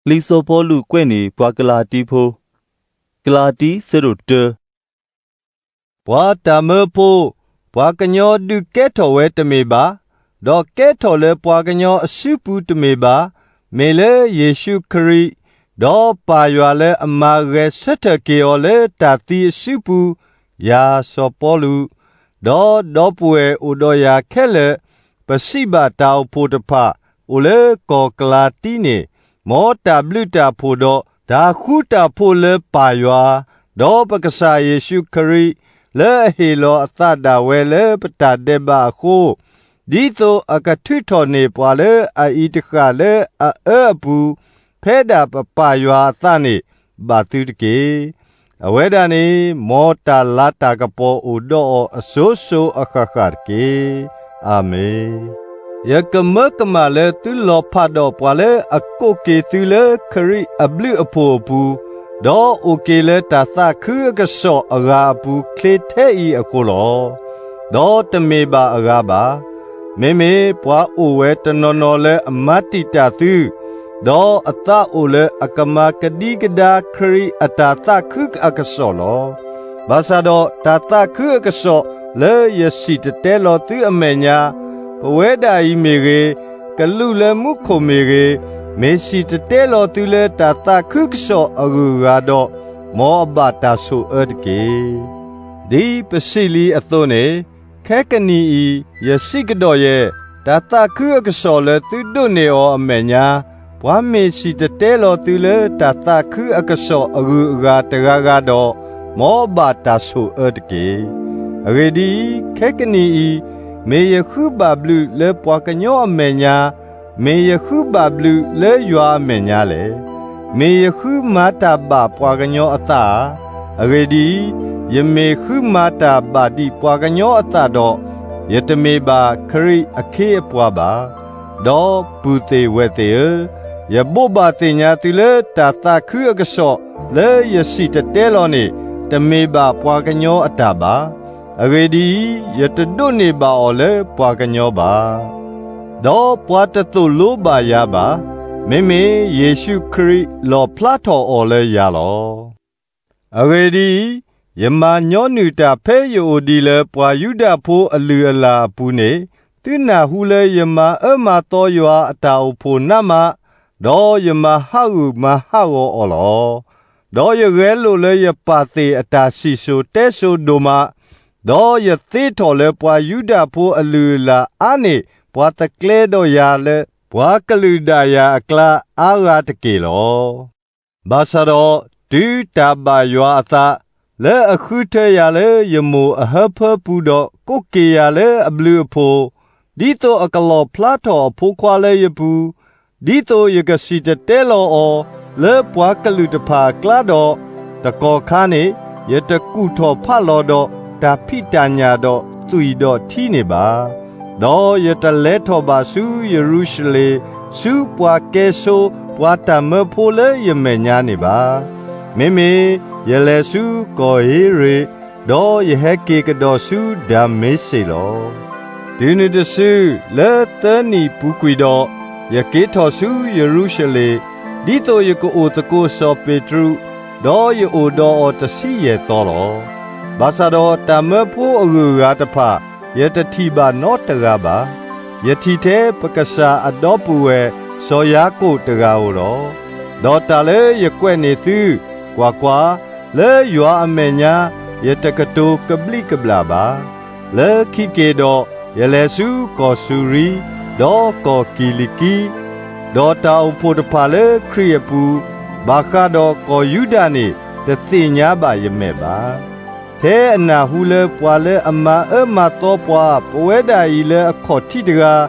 လံာ်စီၤပီလူးကွဲးန့ၢ်ပှၤကလၤတံဖိ, ကလၤတံ ဆၢဒိၣ်တၢ. ပှၤတၢ်မၢဖိ, ပှၤကညီဒုးကဲထီၣ်ဝဲတမ့ၢ်ဘၣ်, ဒီးကဲထီၣ်လၢပှၤကညီအစုပူၤတမ့ၢ်ဘၣ်, မ့ၢ်လၢယ့ၣ်ၡူးခရံာ်, ဒီးပာ်ယွၤလၢအမၤဂဲၤဆၢထၢၣ်က့ၤအီၤလၢတၢ်သံအစုပူၤ, ယၤစီၤပီလူး, ဒီးဒီပုၢ်ဝဲၢ်အိၣ်ဒီးယၤခဲလၢာ်, ပစံးဘၣ်တၢ်အိၣ်ဖှိၣ်တဖၣ် အိၣ်လၢကီၢ်ကလၤတံန့ၣ်, မ်တၢ်ဘျုးတၢ်ဖှိၣ်ဒီးတၢ်ဃူတၢ်ဖိးလၢပၢ်ယွၤ, ဒီးပကစၢ်ယ့ၣ်ၡူးခရံာ်, လၢအဟ့ၣ်လီၤအသးဒၣ်ဝဲလၢပတၢ်ဒဲးဘးအဃိ, ဒ်သိးအကထုးထီၣ်န့ၢ်ပှၤလၢအအံၤတဃၣ်လၢအအၢအပူၤ, ဖဲဒၣ်ပပၢ်ယွၤအသးန့ၣ်, ဘၣ်သုတက့ၢ်. အဝဲဒၣ်န့ၣ်, မ်တၢ်လၤတၢ်ကပီၤအိၣ်ဒီးအီၤအစိၤစိၤအဃၣ်ဃၣ်တက့ၢ်. အၤမ့ၣ်. ယကမၢကမၣ်လၢသုလီၤဖးဒီးပှၤလၢအကိးက့ၤသုလၢခရံာ်အဘျုးအဖှိၣ်အပူၤ, ဒီးအိၣ်က့ၤလၢတၢ်သးခုအကစီၣ်အဂၤအပူၤချ့ထဲအံၤအဃိလီၤ. ဒီးတမ့ၢ်ဘၣ်အဂၤဘၣ်. မ့မ့ၢ်ပှၤအိၣ်ဝဲတနီၤနီၤလၢအမၤတံာ်တာ်သု, ဒီးအသးအိၣ်လၢအကမၤကဒံကဒါခရံာ်အတၢ်သးခုအကစီၣ်လီၤ. ဘၣ်ဆၣ်ဒီးတၢ်သးခုအကစီၣ်လၢယစံၣ်တဲၤတဲလီၤသုအမဲာ်ညါ, ပဝဲဒၣ်အံၤမ့ၢ်ဂ့ၤ, ကလူးလၢမူခိၣ်မ့ၢ်ဂ့ၤ, မ့ၢ်စံၣ်တဲၤတဲလီၤသုလၢတၢ်သးခုကစီၣ်အဂုၤအဂၤဒီး, မ်အဘၣ်တၢ်ဆိၣ်အၢတက့ၢ်. ဒ်ပစံးလံအသိးန့ၣ်, ခဲကနံၣ်အံၤ ယစံးကဒီးယဲၢ်, တၢ်သးခုအကစီၣ်လၢသုဒိးန့ၢ်အီၤအမဲာ်ညါ, ပှၤမ့ၢ်စံၣ်တဲၤတဲလီၤသုလၢတၢ်သးခုအကစီၣ်အဂုၤအဂၤတဂၤဂၤဒီး, မ်အဘၣ်တၢ်ဆိၣ်အၢတက့ၢ်. အဂ့ၢ်ဒ်အံၤ, ခဲကနံၣ်အံၤ, မ့ၢ်ယဃုဘၣ်ဘျုးလၢပှၤကညီအမဲာ်ညါ, မ့ၢ်ယဃုဘၣ်ဘျုးလၢယွၤအမဲာ်ညါလဲၣ်. မ့ၢ်ယဃုမၤတၢ်ဘၣ်ပှၤကညီအသးဧါ. အဂ့ၢ်ဒ်အံၤ, ယမ့ၢ်ဃုမၤတၢ်ဘၣ်ဒံးပှၤကညီအသးဒီး, ယတမ့ၢ်ဘၣ်ခရံာ်အခ့အပှၤဘၣ်. ဒီးပုၢ်သ့ၣ်ဝဲၢ်သ့ၣ်ဧၢ, ယဘိးဘၣ်သ့ၣ်ညါသုလၢတၢ်သးခုအကစီၣ်လၢယစံၣ်တဲၤတဲလီၤန့ၣ်, တမ့ၢ်ဘၣ်ပှၤကညီအတၢ်ဘၣ်. အဂ့ၢ်ဒ်အံၤ, ယတဒိးန့ၢ်ဘၣ်အီၤလၢပှၤကညီဘၣ်. ဒီးပှၤတသိၣ်လိဘၣ်ယၤဘၣ်. မ့မ့ၢ်ယ့ၣ်ၡူးခရံာ်လီၣ်ဖျါထီၣ်အီၤလၢယၤလီၤ. အဂ့ၢ်ဒ်အံၤ, ယမၤညီနုၢ်တၢ်ဖဲယအိၣ်ဒံးလၢပှၤယူဒၤဖိအလုၢ်အလၢ်အပူၤန့ၣ်, သုနၢ်ဟူလၢယမၤအၢမၤသီယွၤအတၢ်အိၣ်ဖှိၣ်နးမး, ဒီးယမၤဟးဂူာ်မၤဟးဂီၤအီၤလီၤ. ဒီးယဂဲၤလိာ်လၢယပာ်သ့ၣ်အတၢ်စံၣ်စိၤတဲစိၤဒိၣ်မး, ဒီးယသ့ထီၣ်လၢပှၤယူဒၤဖိအလုၢ်အလၢ်အါန့ၢ်ပှၤသကျဲဒီးယၤလၢ ပှၤကလုာ်ဒၣ်ယၤအကျါအါဂၤတက့ၢ်လီၤ. ဘၣ်ဆၣ်ဒီးတုၤတၢ်ဘၣ်ယွၤအသး, လၢအဃုထၢယၤလၢယမိၢ်အဟၢဖၢပူၤဒီးကိးက့ၤယၤလၢအဘျုးအဖှိၣ်, ဒ်သိးအကလီၣ်ဖျါထီၣ်အဖိခွါလၢယပူၤ, ဒ်သိးယကစံၣ်တဲၤတဲလီၤအီၤလၢပှၤကလုာ်တဖၣ်အကျါဒီး, တကီၢ်ခါန့ၣ်, ယတကူၣ်ထီၣ်ဖးလီၤဒီးတၢ်ဖံးတၢ်ညၣ်ဒီးသွံၣ်ဒီးထံန့ၣ်ဘၣ်. ဒီးယတလဲၤထီၣ်ဘၣ်ဆူယရူၤၡလ့ၣ် ဆူပှၤကဲဆိ ပှၤတၢ်မၢဖိလၢယမဲာ်ညါန့ၣ်ဘၣ်. မ့မ့ၢ်ယလဲၤဆူကီၢ်ဧ့ရ့ၣ်, ဒီးယဟဲက့ၤကဒီးဆူဒၤမ့းစ့းလီၤ. တုၤနုၤတစု, လၢသၢနံၣ်ပူၤကွံာ်ဒီး, ယက့ၤထီၣ်ဆူယရူၤၡလ့ၣ်, ဒ်သိးယကအိၣ်သကိးစီၤပ့းတရူး, ဒီးယအိၣ်ဒီးအီၤတဆံယဲၢ်သီလီၤ. ဘၣ်ဆၣ်ဒီးတၢ်မၢဖိအဂုၤအဂၤတဖၣ်, ယတထံၣ်ဘၣ်နီတဂၤဘၣ်. ယထံၣ်ထဲပကစၢ်အဒီပုၢ်ဝဲၢ်စီၤယၤကိာ်တဂၤဧိၤလီၤ. ဒီးတၢ်လၢယကွဲးန့ၢ်သု, ကွၢ်ကွၢ်, လၢယွၤအမဲာ်ညါ, ယတကတိၤကဘျံးကဘျၣ်ဘၣ်. လၢခံက့ၤဒီး, ယလဲၤဆူကီၢ်စူၤရံ, ဒီးကီၢ်ကံၤလံးကံ, ဒီးတၢ်အိၣ်ဖှိၣ်တဖၣ်လၢခရံာ်အပူၤ, ဘၣ်ဃးဒီးကီၢ်ယူဒၤန့ၣ်, တသ့ၣ်ညါဘၣ်ယမဲာ်ဘၣ်. ထဲအနၢ်ဟူလၢပှၤလၢအမၤအၢမၤသီပှၤ ပဝဲဒၣ်အံၤလၢအခီၣ်ထံးတဂၤ,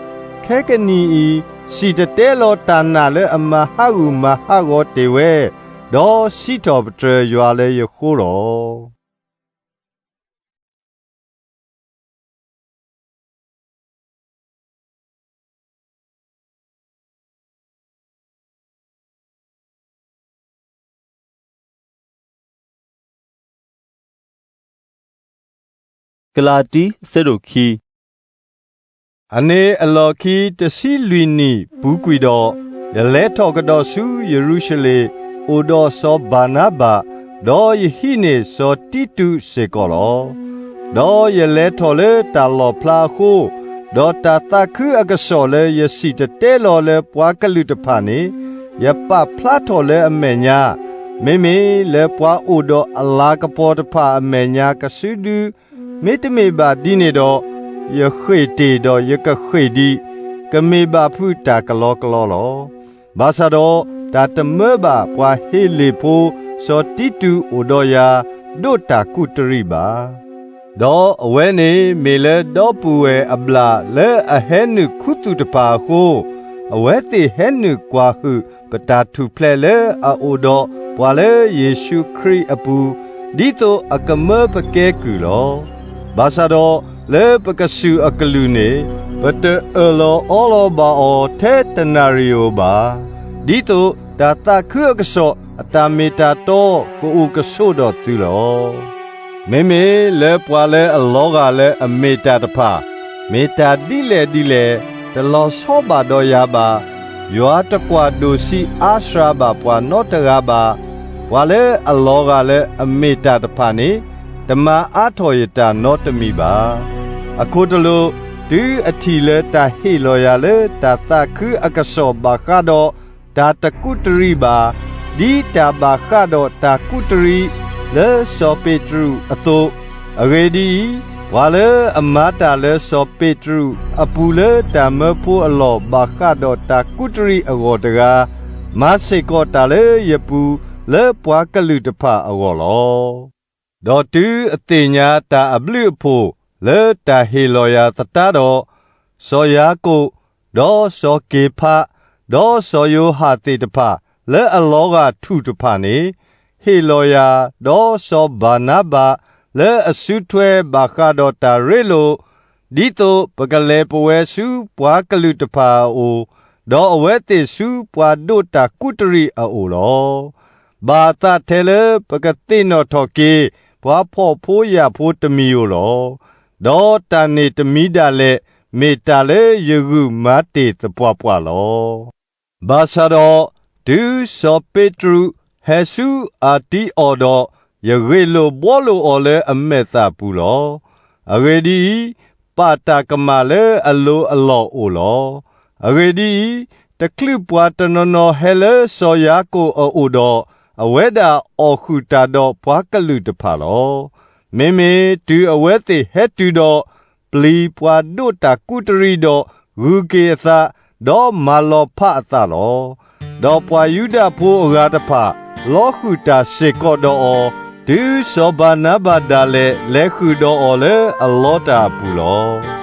ခဲကနံၣ်အံၤ, စံၣ်တဲၤတဲလီၤတၢ်နာ်လၢအမၤဟးဂူာ်မၤဟးဂီၤတ့ၢ်ဝဲ, ဒီးစံးထီၣ်ပတြၢၤယွၤလၢယဃိလီၤ. ကလၤတံ အဆၢဒိၣ်ခံ. အန့ၣ်အလီၢ်ခံတဆံလွံၢ်နံၣ်ပူၤကွံာ်ဒီး, ယလဲၤထီၣ်ကဒီးဆူယရူၤၡလ့ၣ်, အိၣ်ဒီးစီၤဘၤနါဘး, ဒီးယဟံးန့ၢ်စီၤတံတူးစ့ၢ်ကီးလီၤ. ဒီးယလဲၤထီၣ်လၢတၢ်လီၣ်ဖျါအဃိ, ဒီးတၢ်သးခုအကစီၣ်လၢယစံၣ်တဲၤတဲလီၤလၢပှၤကလုာ်တဖၣ်န့ၣ်, ယပာ်ဖျါထီၣ်လၢအမဲာ်ညါ, မ့မ့ၢ်လၢပှၤအိၣ်ဒီးအလၤကပီၤတဖၣ်အမဲာ်ညါကစုဒု, မ့တမ့ၢ်ဘၣ်ဒ်န့ၣ်ဒီး, ယဃ့ၢ်တ့ၢ်ဒီးယကဃ့ၢ်ဒံး, ကမ့ၢ်ဘၣ်ဖုးတၢ်ကလီကလီလီၤ. ဘၣ်ဆၣ်ဒီး, တၢ်တမၢဘၣ်ပှၤဟ့လ့ၣ်ဖိစီၤတံတူးအိၣ်ဒီးယၤ, ဒိးတၢ်ကူးတရံးဘၣ်. ဒီးအဝဲန့ၣ်မ့ၢ်လၢဒီပုၢ်ဝဲၢ်အဘျၣ်လၢအဟဲနုာ်ခူသူၣ်တဖၣ်အဃိ, အဝဲသ့ၣ်ဟဲနုာ်ကွၢ်ဟုၣ်ပတၢ်ထူၣ်ဖျဲးလၢအအိၣ်ဒီးပှၤလၢယ့ၣ်ၡူးခရံာ်အပူၤ, ဒ်သိးအကမၢပကဲကုၢ်လီၤ. ဘၣ်ဆၣ်ဒီးလၢပကစူၢ်အကလုၢ်န့ၣ်, ပတအၢၣ်လီၤအီလီၤဘၣ်အီၤထဲတနၣ်ရံၣ်ဧိၤဘၣ်, ဒ်သိးတၢ်သးခုအကစီၣ်အတၢ်မ့ၢ်တၢ်တီကအိၣ်ကဆိးဒီးသုလီၤ. မ့မ့ၢ်လၢပှၤလၢအလီၤဂာ်လၢအမ့ၢ်တၢ်တဖၣ်, မ့ၢ်တၢ်ဒ်လဲၣ်ဒ်လဲၣ်, တလီၤဆီဘၣ်ဒီးယၤဘၣ်. ယွၤတကွၢ်ဒိၣ်ဆံးအါစှၤဘၣ်ပှၤနီတဂၤဘၣ်. ပှၤလၢအလီၤဂာ်လၢအမ့ၢ်တၢ်တဖၣ်န့ၣ်, တမၤအါထီၣ်ယတၢ်နီတမံၤဘၣ်. အခိၣ်တလိာ်, တုၤအထံၣ်လၢတၢ်ဟ့ၣ်လီၤယၤလၢတၢ်သးခုအကစီၣ်ဘၣ်ဃးဒီးတၢ်တကူးတရံးဘၣ်, ဒ်တၢ်ဘၣ်ဃးဒီးတၢ်ကူးတရံးလၢစီၤပ့းတရူးအသိး, အဂ့ၢ်ဒ်အံၤ, ပှၤလၢအမၤတၢ်လၢစီၤပ့းတရူးအပူၤလၢတၢ်မၢဖိအလီၢ်ဘၣ်ဃးဒီးတၢ်ကူးတရံးအဂီၢ်တဂၤ, မၤစ့ၢ်ကီးတၢ်လၢယပူၤလၢပှၤကလုာ်တဖၣ်အဂီၢ်လီၤ. ဒီးတုၤအသ့ၣ်ညါတၢ်အဘျုးအဖှိၣ်လၢတၢ်ဟ့ၣ်လီၤယၤသတးဒီး, စီၤယၤကိာ်, ဒီးစီၤက့ၤဖး, ဒီးစီၤယိၤဟၣ်သ့ၣ်တဖၣ်လၢအလီၤဂာ်ထူၣ်တဖၣ်န့ၣ်, ဟ့ၣ်လီၤယၤ, ဒီးစီၤဘၤနါဘးလၢအစုထွဲဘၣ်ဃးဒီးတၢ်ရ့လိာ်, ဒ်သိးပကလဲၤပဝဲဆူပှၤကလုာ်တဖၣ်အအိၣ်, ဒီးအဝဲသ့ၣ်ဆူပှၤဒိးတၢ်ကူးတရံးအအိၣ်လီၤ. ဘၣ်အသးထဲလၢပကသ့ၣ်နီၣ်ထီၣ်က့ၤ ပှၤဖှီၣ်ဖိယာ်ဖိတမံၤဧိၤလီၤ. ဒီးတၢ်န့ၣ်တမံၤဒၣ်လဲာ် မ့ၢ်တၢ်လၢယဂုာ်မၤတ့ၢ်သပှၢ်ပှၢ်လီၤ. ဘၣ်ဆၣ်ဒီး, တုၤစီၤပ့းတရူးဟဲဆူအၤတံအီၤဒီး, ယဂ့ၢ်လိာ်ဘှီလိာ်အီၤလၢအမဲာ်သၣ်ပူၤလီၤ. အဂ့ၢ်ဒ်အံၤ, ပာ်တၢ်ကမၣ်လၢအလိၤအလီၢ်အိၣ်လီၤ. အဂ့ၢ်ဒ်အံၤ, တချုးပှၤတနီၤနီၤဟဲလၢစီၤယၤကိာ်အအိၣ်ဒီး, အဝဲဒၣ်အီၣ်ဃုာ်တၢ်ဒီးပှၤကလုာ်တဖၣ်လီၤ. မ့မ့ၢ်တုၤအဝဲသ့ၣ်ဟဲတုၤဒီး, ပျံၤပှၤဒိးတၢ်ကူးတရံးဒီးဂုၤက့ၤအသး, ဒီးမၤလီၤဖးအသးလီၤ. ဒီးပှၤယူဒၤဖိအဂၤတဖၣ် လီၤဃုာ်တၢ်စ့ၢ်ကီးဒီးအီၤ, တုၤစီၤဘၤနါဘးဒၣ်လဲာ် လဲၤဃုာ်ဒီးအီၤလၢအလီတၢ်အပူၤလီၤ.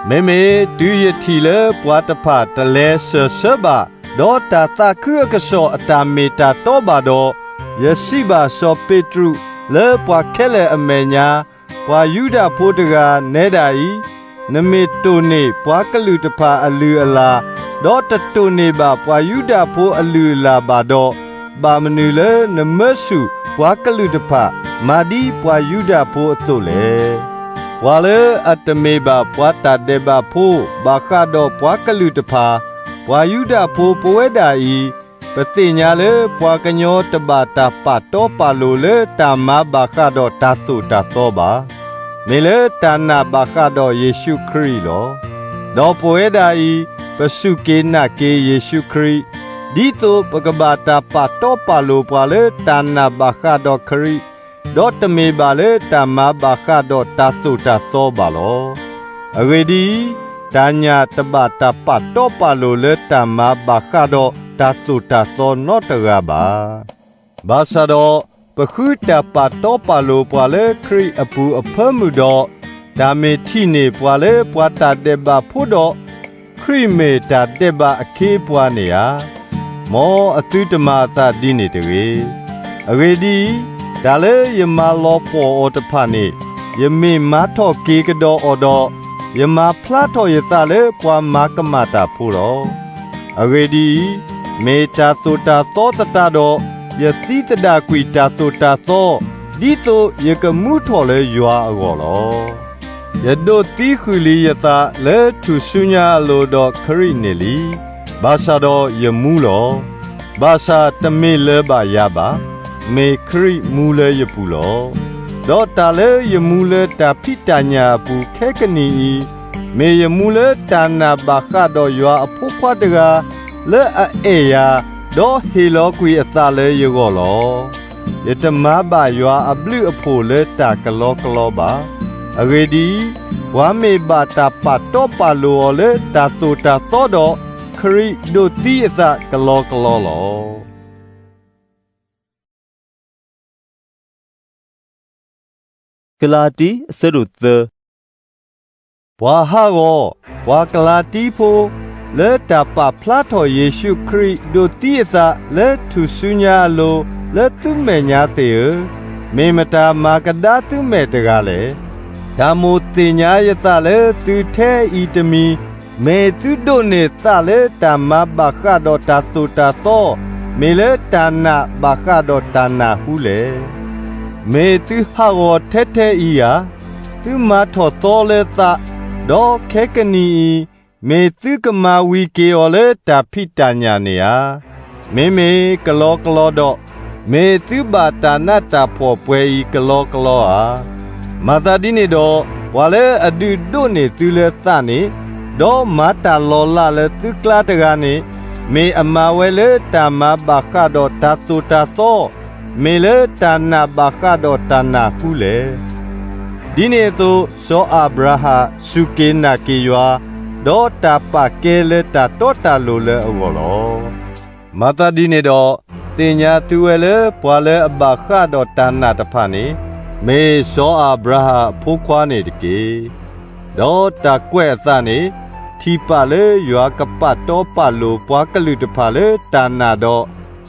မ့မ့ၢ်တုၤယထံၣ်လၢပှၤတဖၣ်တလဲၤစၢၢ်ဆၢဘၣ်, ဒီးတၢ်သးခုအကစီၣ်အတၢ်မ့ၢ်တၢ်တီဘၣ်ဒီး, ယစံးဘၣ်စီၤပ့းတရူးလၢပှၤခဲလၢာ်အမဲာ်ညါ, ပှၤယူဒၤဖိတဂၤနဲဒၣ်အံၤ, နမ့ၢ်တိၢ်န့ၢ်ပှၤကလုာ်တဖၣ်အလုၢ်အလၢ်, ဒီးတတိၢ်န့ၢ်ဘၣ်ပှၤယူဒၤဖိအလုၢ်အလၢ်ဘၣ်ဒီး, ဘၣ်မနုၤလၢနမၢဆူၣ်ပှၤကလုာ်တဖၣ်မၤဒ်ပှၤယူဒၤဖိအသိးလဲၣ်. ပှၤလၢအတမ့ၢ်ဘၣ်ပှၤတၢ်ဒဲးဘးဖိဘၣ်ဃးဒီးပှၤကလုာ်တဖၣ်, ပှၤယူဒၤဖိပဝဲဒၣ်အံၤ, ပသ့ၣ်ညါလၢပှၤကညီတဘၣ်တၢ်ပာ်တီပာ်လိၤလၢတၢ်မၤဘၣ်ဃးဒီးတၢ်သိၣ်တၢ်သီဘၣ်. မ့ၢ်လၢတၢ်နာ်ဘၣ်ဃးဒီးယ့ၣ်ၡူးခရံာ်လီၤ. ဒီးပဝဲဒၣ်အံၤ, ပစူၢ်က့ၤနာ်က့ၤယ့ၣ်ၡူးခရံာ်, ဒ်သိးပကဘၣ်တၢ်ပာ်တီပာ်လိၤပှၤလၢတၢ်နာ်ဘၣ်ဃးဒီးခရံာ်, ဒီးတမ့ၢ်ဘၣ်လၢတၢ်မၤဘၣ်ဃးဒီးတၢ်သိၣ်တၢ်သီဘၣ်လီၤ. အဂ့ၢ်ဒ်အံၤ, တၢ်ညၣ်တဘၣ်တၢ်ပာ်တီပာ်လိၤလၢတၢ်မၤဘၣ်ဃးဒီးတၢ်သိၣ်တၢ်သီနီတဂၤဘၣ်. ဘၣ်ဆၣ်ဒီး, ပဃုတၢ်ပာ်တီပာ်လိၤပှၤလၢခရံာ်အပူၤအဖၢမုၢ်ဒီး, တၢ်မ့ၢ်ထံၣ်န့ၢ်ပှၤလၢပှၤတၢ်ဒဲးဘးဖိဒီး, ခရံာ်မ့ၢ်တၢ်ဒဲးဘးအခ့အပှၤန့ၣ်ဧါ. မ်အသုတမၤအသးဒ်န့ၣ်တဂ့ၤ. အဂ့ၢ်ဒ်အံၤ, တၢ်လၢယမၤလီၤပှီၢ်အီၤတဖၣ်န့ၣ်, ယမ့ၢ်မၤထီၣ်က့ၤကဒီးအီၤဒီး, ယမၤဖျါထီၣ်ယသးလၢပှၤမၤကမၣ်တၢ်ဖိလီၤ. အဂ့ၢ်ဒ်အံၤ, မ့ၢ်တၢ်သိၣ်တၢ်သီသတးဒီး, ယသံသဒၣ်ကွံာ်တၢ်သိၣ်တၢ်သီ, ဒ်သိးယကမူထီၣ်လၢယွၤအဂီၢ်လီၤ. ယဒိးသံဃုာ်လံယသးလၢထူၣ်စုညါအလိၤဒီးခရံာ်န့ၣ်လံ. ဘၣ်ဆၣ်ဒီးယမူလီၤ. ဘၣ်ဆၣ်တမ့ၢ်လၢၤဘၣ်ယၤဘၣ်, မ့ၢ်ခရံာ်မူလၢယပူၤလီၤ. ဒီးတၢ်လၢယမူလၢတၢ်ဖံးတၢ်ညၣ်အပူၤခဲကနံၣ်အံၤ, မ့ၢ်ယမူလၢတၢ်နာ်ဘၣ်ဃးဒီးယွၤအဖိခွါတဂၤ လၢအအဲၣ်ယၤ, ဒီးဟ့ၣ်လီၤကွံာ်အသးလၢယဂီၢ်လီၤ. ယတမၤဘၣ်ယွၤအဘျုးအဖှိၣ်လၢတၢ်ကလီကလီဘၣ်. အဂ့ၢ်ဒ်အံၤ, ပှၤမ့ၢ်ဘၣ်တၢ်ပာ်တီပာ်လိၤအီၤလၢတၢ်သိၣ်တၢ်သီဒီး, ခရံာ်ဒိးသံအသးကလီကလီလီၤ. ကလၤတံ အဆၢဒိၣ်သၢ. ပှၤဟးဂီၤ, ပှၤကလၤတံဖိ, လၢတၢ်ပာ်ဖျါထီၣ်ယ့ၣ်ၡူးခရံာ်ဒိးသံအသးလၢထူၣ်စုညါအလိၤ လၢသုမဲာ်ညါသ့ၣ်ဧၢ, မ့ၢ်မတၤမၤကဒါသုမဲာ်တဂၤလဲၣ်. တၢ်မိၣ်သ့ၣ်ညါယသးလၢသုထဲအံၤတမံၤ, မ့ၢ်သုဒိးန့ၢ်သးလၢတၢ်မၤဘၣ်ဃးဒီးတၢ်သိၣ်တၢ်သီ, မ့ၢ်လၢတၢ်နာ်ဘၣ်ဃးဒီးတၢ်နာ်ဃုလဲၣ်. မ့ၢ်သုဟးဂီၤထဲထဲအံၤဧါ. သုမၤထီၣ်သီလၢသး, ဒီးခဲကနံၣ်အံၤ, မ့ၢ်သုကမၤဝံၤက့ၤအီၤလၢတၢ်ဖံးတၢ်ညၣ်န့ၣ်ဧါ. မ့မ့ၢ်ကလီကလီဒီး, မ့ၢ်သုဘၣ်တၢ်နးတၢ်ဖှီၣ်ပှဲၤအံၤကလီကလီဧါ. မၤသးဒ်န့ၣ်ဒီး, ပှၤလၢအဒုးဒိးန့ၢ်သုလၢသးန့ၣ်, ဒီးမၤတၢ်လီၤလးလၢသုကျါတဂၤန့ၣ်, မ့ၢ်အမၤဝဲလၢတၢ်မၤဘၣ်ဃးဒီးတၢ်သိၣ်တၢ်သီ, မ့ၢ်လၢတၢ်နာ်ဘၣ်ဃးဒီးတၢ်နာ်ဃုလဲၣ်. ဒ်န့ၣ်အသိး, စီၤအၤဘြၤဟၣ်စူၢ်က့ၤနာ်က့ၤယွၤ, ဒီးတၢ်ပာ်ကဲလၢတၢ်တီတၢ်လိၤလၢအဂီၢ်လီၤ. မၤသးဒ်န့ၣ်ဒီး, သ့ၣ်ညါသုဝဲလၢပှၤလၢအဘၣ်ဃးဒီးတၢ်နာ်တဖၣ်န့ၣ်, မ့ၢ်စီၤအၤဘြၤဟၣ်အဖိခွါန့ၣ်တက့ၢ်. ဒီးတၢ်ကွဲးအသးန့ၣ်, ထံၣ်ပာ်လၢယွၤကပာ်တီပာ်လိၤပှၤကလုာ်တဖၣ်လၢတၢ်နာ်ဒီး,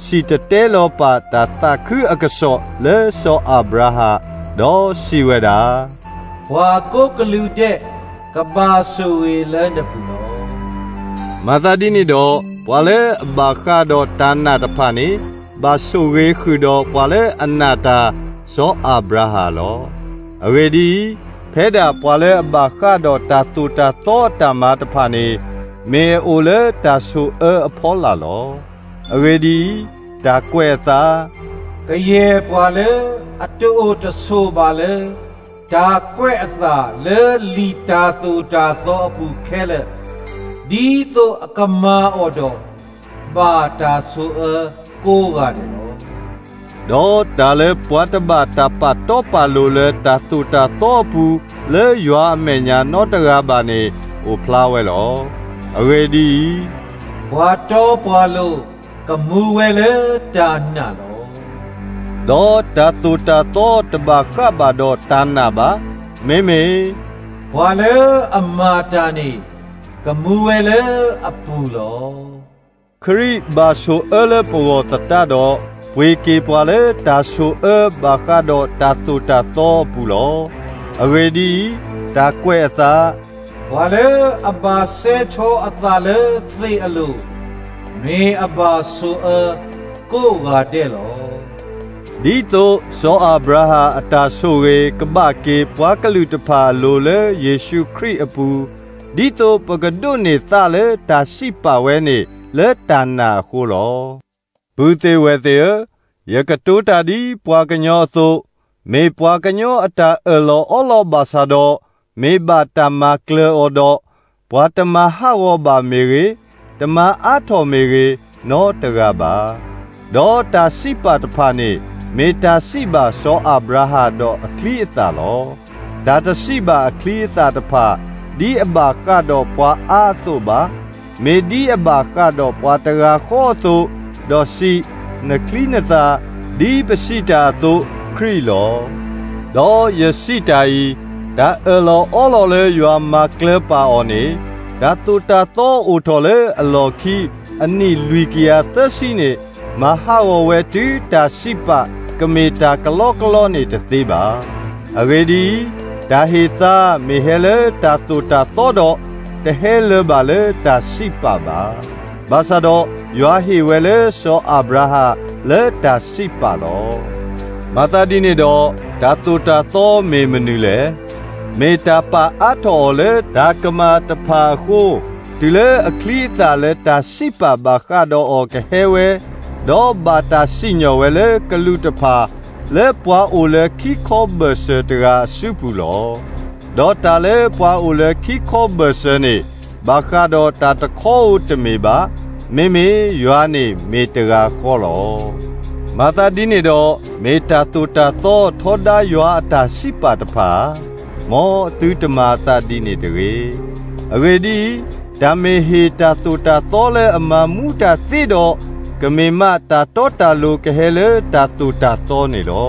စံၣ်တဲၤတဲလီၤပာ်တၢ်သးခုအကစီၣ်လၢစီၤအၤဘြၤဟၣ်, ဒီးစံးဝဲဒၣ်, ပှၤကိးကလုာ်ဒဲး ကဘၣ်ဆိၣ်ဂ့ၤလၢနပူၤလီၤ. မၤသးဒ်န့ၣ်ဒီး, ပှၤလၢအဘၣ်ဃးဒီးတၢ်နာ်တဖၣ်န့ၣ်, ဘၣ်ဆိၣ်ဂ့ၤဃုာ်ဒီးပှၤလၢအနာ်တၢ်စီၤအၤဘြၤဟၣ်လီၤ. အဂ့ၢ်ဒ်အံၤ, ဖဲဒၣ်ပှၤလၢအဘၣ်ဃးဒီးတၢ်သိၣ်တၢ်သီအတၢ်မၤတဖၣ်န့ၣ်, မ့ၢ်အအိၣ်လၢတၢ်ဆိၣ်အၢအဖီလာ်လီၤ. အဂ့ၢ်ဒ်အံၤ, တၢ်ကွဲးအသး, ကယဲၢ်ပှၤလၢအတအိၣ်တဆိးဘၣ်လၢ တၢ်ကွဲးအသးလၢလံာ်တၢ်သိၣ်တၢ်သီအပူၤခဲလၢာ်, ဒ်သိးအကမၤအီၤဒီး, ဘၣ်တၢ်ဆိၣ်အၢကိးဂၤဒဲးလီၤ. ဒီးတၢ်လၢပှၤတဘၣ်တၢ်ပာ်တီပာ်လိၤလၢတၢ်သိၣ်တၢ်သီအပူၤ လၢယွၤအမဲာ်ညါနီတဂၤဘၣ်န့ၣ် အိၣ်ဖျါဝဲလီၤ. အဂ့ၢ်ဒ်အံၤ, ပှၤတီပှၤလိၤ ကမူဝဲလၢတၢ်နာ်လီၤ. ဒီးတၢ်သိၣ်တၢ်သီတဘၣ်ဃးဘၣ်ဒီးတၢ်နာ်ဘၣ်. မ့မ့ၢ် ပှၤလၢအမၤတၢ်န့ၣ် ကမူဝဲလၢအပူၤလီၤ. ခရံာ်ဘၣ်ဆိၣ်အၢလၢပဂီၢ်သတးဒီး, ပှ့ၤက့ၤပှၤလၢတၢ်ဆိၣ်အၢဘၣ်ဃးဒီးတၢ်သိၣ်တၢ်သီအပူၤလီၤ. အဂ့ၢ်ဒ်အံၤ, တၢ်ကွဲးအသး, ပှၤလၢအဘၣ်စဲထီအသးလၢသ့ၣ်အလိၤ, မ့ၢ်အဘၣ်ဆိၣ်အၢကိးဂၤဒဲးလီၤ. ဒ်သိးစီၤအၤဘြၤဟၣ်အတၢ်ဆိၣ်ဂ့ၤကဘၣ်က့ၤပှၤကလုာ်တဖၣ်အလိၤလၢယ့ၣ်ၡူးခရံာ်အပူၤ, ဒ်သိးပကဒိးန့ၢ်သးလၢတၢ်စံးပာ်ဝဲန့ၣ်လၢတၢ်နာ်အဃိလီၤ. ပုၢ်သ့ၣ်ဝဲၢ်သ့ၣ်ဧၢ, ယကတိၤတၢ်ဒ်ပှၤကညီအသိး, မ့ၢ်ပှၤကညီအတၢ်အၢၣ်လီၤအီလီၤဘၣ်ဆၣ်ဒီး, မ့ၢ်ဘၣ်တၢ်မၤကျၢၤအီၤဒီး, ပှၤတမၤဟးဂီၤဘၣ်မ့ၢ်ဂ့ၤ, တမၤအါထီၣ်မ့ၢ်ဂ့ၤ, နီတဂၤဘၣ်. ဒီးတၢ်စံးပာ်တဖၣ်န့ၣ်, မ့ၢ်တၢ်စံးဘၣ်စီၤအၤဘြၤဟၣ်ဒီးအချံအသၣ်လီၤ. တၢ်တစံးဘၣ်အချံအသၣ်တဖၣ်, ဒ်အဘၣ်ဃးဒီးပှၤအါအသိးဘၣ်, မ့ၢ်ဒ်အဘၣ်ဃးဒီးပှၤတဂၤဃီအသိး, ဒီးစံး, နချံနသၣ်, ဒ်ပစံးတၢ်အသိး, ခရံာ်လီၤ. ဒီးယစံးတၢ်အံၤ, တၢ်အၢၣ်လီၤအီလီၤလၢယွၤမၤကျၢၤပာ်အီၤန့ၣ်, တၢ်သိၣ်တၢ်သီအိၣ်ထီၣ်လၢအလီၢ်ခံ အနံၣ်လွံၢ်ကယၤသၢဆံန့ၣ်, မၤဟးဂီၤဝဲတုၤတၢ်စံးပာ်ကမ့ၢ်တၢ်ကလီကလီန့ၣ်တသ့ဘၣ်. အဂ့ၢ်ဒ်အံၤ, တၢ်ဟ့ၣ်သါမ့ၢ်ဟဲလၢတၢ်သိၣ်တၢ်သီဒီး, တဟဲလၢၤဘၣ်လၢတၢ်စံးပာ်ဘၣ်. ဘၣ်ဆၣ်ဒီးယွၤဟ့ၣ်ဝဲလၢစီၤအၤဘြၤဟၣ်လၢတၢ်စံးပာ်လီၤ. မၤသးဒ်န့ၣ်ဒီး, တၢ်သိၣ်တၢ်သီမ့ၢ်မနုၤလဲၣ်. မ့ၢ်တၢ်ပာ်အါထီၣ်အီၤလၢတၢ်ကမၣ်တဖၣ်အဃိ, တုၤလၢအချံအသၣ်လၢတၢ်စံးပာ်ဘၣ်ဃးဒီးအီၤကဟဲဝဲ, ဒီးဘၣ်တၢ်စံၣ်ညီၣ်ဝဲလၢကလူးတဖၣ် လၢပှၤအိၣ်လၢခံခီဘၢၣ်စၢၤတဂၤအစုပူၤလီၤ. ဒီးတၢ်လၢပှၤအိၣ်လၢခံခီဘၢၣ်စၢၤန့ၣ် ဘၣ်ဃးဒီးတၢ်တခီဧိၤတမ့ၢ်ဘၣ်, မ့မ့ၢ်ယွၤန့ၣ်မ့ၢ်တဂၤဃီလီၤ. မၤသးဒ်န့ၣ်ဒီး, မ့ၢ်တၢ်သိၣ်တၢ်သီထီဒါယွၤအတၢ်စံးပာ်တဖၣ်ဧါ. မ်သုတမၤအသးဒ်န့ၣ်တဂ့ၤ. အဂ့ၢ်ဒ်အံၤ, တၢ်မ့ၢ်ဟ့ၣ်တၢ်သိၣ်တၢ်သီလၢအမၤမူတၢ်သ့ဒီး, ကမ့ၢ်မးတၢ်တီတၢ်လိၤကဟဲလၢတၢ်သိၣ်တၢ်သီန့ၣ်လီၤ.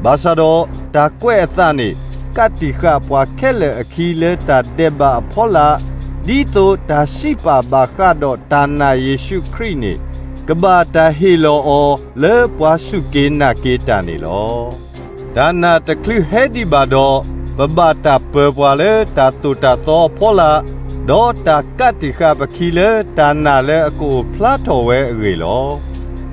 ဘၣ်ဆၣ်ဒီးတၢ်ကွဲးအသးန့ၣ် ကးတံာ်ဃာ်ပှၤခဲလၢာ်အခံလၢတၢ်ဒဲးဘးအဖီလာ်, ဒ်သိးတၢ်စံးပာ်ဘၣ်ဃးဒီးတၢ်နာ်ယ့ၣ်ၡူးခရံာ်န့ၣ် ကဘၣ်တၢ်ဟ့ၣ်လီၤအီၤလၢပှၤစူၢ်က့ၤနာ်က့ၤတၢ်န့ၣ်လီၤ. တၢ်နာ်တချုးဟဲဒံးဘၣ်ဒီး, ပဘၣ်တၢ်ပၢၤပှၤလၢတၢ်သိၣ်တၢ်သီအဖီလာ်, ဒီးတၢ်ကးတံာ်ဃာ်ပခံလၢတၢ်နာ်လၢအကအိၣ်ဖျါထီၣ်ဝဲအဂ့ၢ်လီၤ.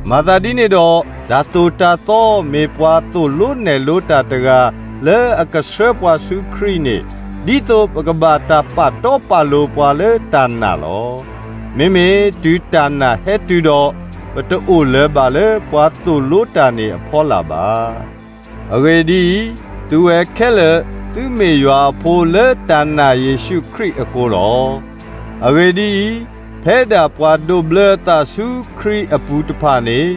မၤသးဒ်န့ၣ်ဒီး, တၢ်သိၣ်တၢ်သီမ့ၢ်ပှၤသိၣ်လိနဲၣ်လိတၢ်တဂၤလၢအကဆှၢပှၤဆူခရံာ်န့ၣ်, ဒ်သိးပကဘၣ်တၢ်ပာ်တီပာ်လိၤပှၤလၢတၢ်နာ်လီၤ. မ့မ့ၢ်တုၤတၢ်နာ်ဟဲတုၤဒီး, ပတအိၣ်လၢၤဘၣ်လၢပှၤသိၣ်လိတၢ်န့ၣ်အဖီလာ်ဘၣ်. အဂ့ၢ်ဒ်အံၤ, သုဝဲခဲလၢာ်သုမ့ၢ်ယွၤအဖိလၢတၢ်နာ်ယ့ၣ်ၡူးခရံာ်အဃိလီၤ. အဂ့ၢ်ဒ်အံၤ, ဖဲဒၣ်ပှၤဒိးဘျၢအသးဆူခရံာ်အပူၤတဖၣ်န့ၣ်,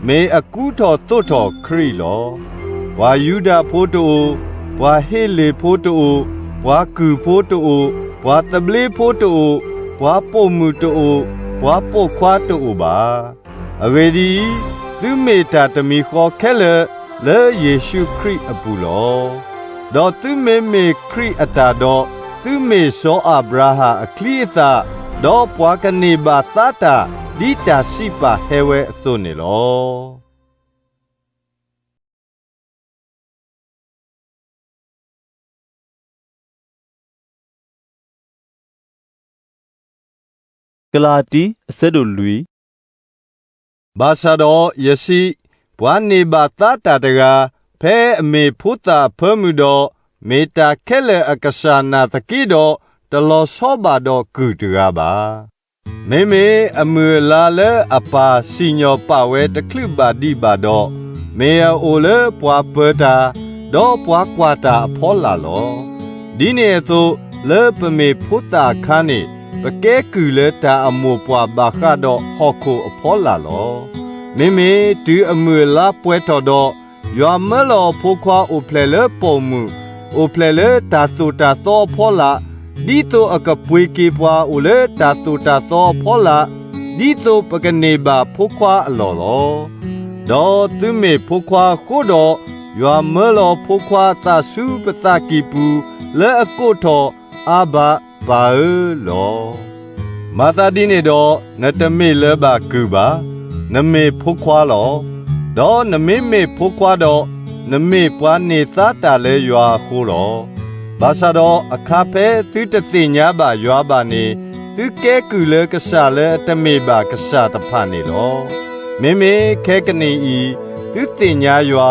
မ့ၢ်အကူထီၣ်သိးထီၣ်ခရံာ်လီၤ. ပှၤယူဒၤဖိတအိၣ်, ပှၤဟ့လ့ၣ်ဖိတအိၣ်, ပှၤကုၢ်ဖိတအိၣ်, ပှၤသဘျ့ဖိတအိၣ်, ပှၤပိာ်မုၣ်တအိၣ်, ပှၤပိာ်ခွါတအိၣ်ဘၣ်. အဂ့ၢ်ဒ်အံၤ, သုမ့ၢ်တၢ်တမံၤဃီခဲလၢာ်လၢယ့ၣ်ၡူးခရံာ်အပူၤလီၤ. ဒီးသုမ့မ့ၢ်ခရံာ်အတၢ်ဒီး, သုမ့ၢ်စီၤအၤဘြၤဟၣ်အချံအသၣ်, ဒီးပှၤကန့ၢ်ဘၣ်သါတၢ်ဒ်တၢ်စံးပာ်ဟဲဝဲအသိးန့ၣ်လီၤ. ကလၤတံ အဆၢဒိၣ်လွံၢ်. ဘၣ်ဆၣ်ဒီးယစံး, ပှၤန့ၢ်ဘၣ်သါတၢ်တဂၤ, ဖဲအမ့ၢ်ဖိသၣ်အဖၢမုၢ်ဒီး, မ့ၢ်တၢ်ခဲလၢာ်အကစၢ်နာ်သက့ဒီး, တလီၤဆီဘၣ်ဒီးကုၢ်တဂၤဘၣ်. မ့မ့ၢ်အမုၢ်အလါလၢအပၢ်စံၣ်ညီၣ်ပာ်ဝဲတချုးဘၣ်ဒံးဘၣ်ဒီး, မ့ၢ်အအိၣ်လၢပှၤပၢၤတၢ်, ဒီးပှၤကွၢ်တၢ်အဖီလာ်လီၤ. ဒ်န့ၣ်အသိး, လၢပမ့ၢ်ဖိသၣ်အခါန့ၣ်, ပကဲကုၢ်လၢတၢ်အမိၢ်ပှၢ်ဘၣ်ဃးဒီးဟီၣ်ခိၣ်အဖီလာ်လီၤ. မ့မ့ၢ်တုၤအမုၢ်အလါပှဲၤထီၣ်ဒီး, ယွၤမၢလီၤအဖိခွါအိၣ်ဖျဲၣ်လၢပိာ်မုၣ်, အိၣ်ဖျဲၣ်လၢတၢ်သိၣ်တၢ်သီအဖီလာ်, ဒ်သိးအကပှ့ၤက့ၤပှၤအိၣ်လၢတၢ်သိၣ်တၢ်သီအဖီလာ်, ဒ်သိးပကန့ၢ်ဘၣ်ဖိခွါအလီၢ်လီၤ. ဒီးသုမ့ၢ်ဖိခွါအဃိဒီး, ယွၤမၢလီၤဖိခွါအသးဆူပသးကံၢ်ပူၤ, လၢအကိးထီၣ်, အါဘၤ, ပၢ်ဧၢ, လီၤ. မၤသးဒ်န့ၣ်ဒီး, နတမ့ၢ်လၢၤဘၣ်ကုၢ်ဘၣ်, နမ့ၢ်ဖိခွါလီၤ. ဒီးနမ့မ့ၢ်ဖိခွါဒီး, နမ့ၢ်ပှၤန့ၢ်သါတၢ်လၢယွၤအဃိလီၤ. ဘၣ်ဆၣ်ဒီးအခါဖဲသုတသ့ၣ်ညါဘၣ်ယွၤဘၣ်န့ၣ်, သုကဲကုၢ်လၢကစၢ်လၢအတမ့ၢ်ဘၣ်ကစၢ်တဖၣ်န့ၣ်လီၤ. မ့မ့ၢ်ခဲကနံၣ်အံၤ, သုသ့ၣ်ညါယွၤ,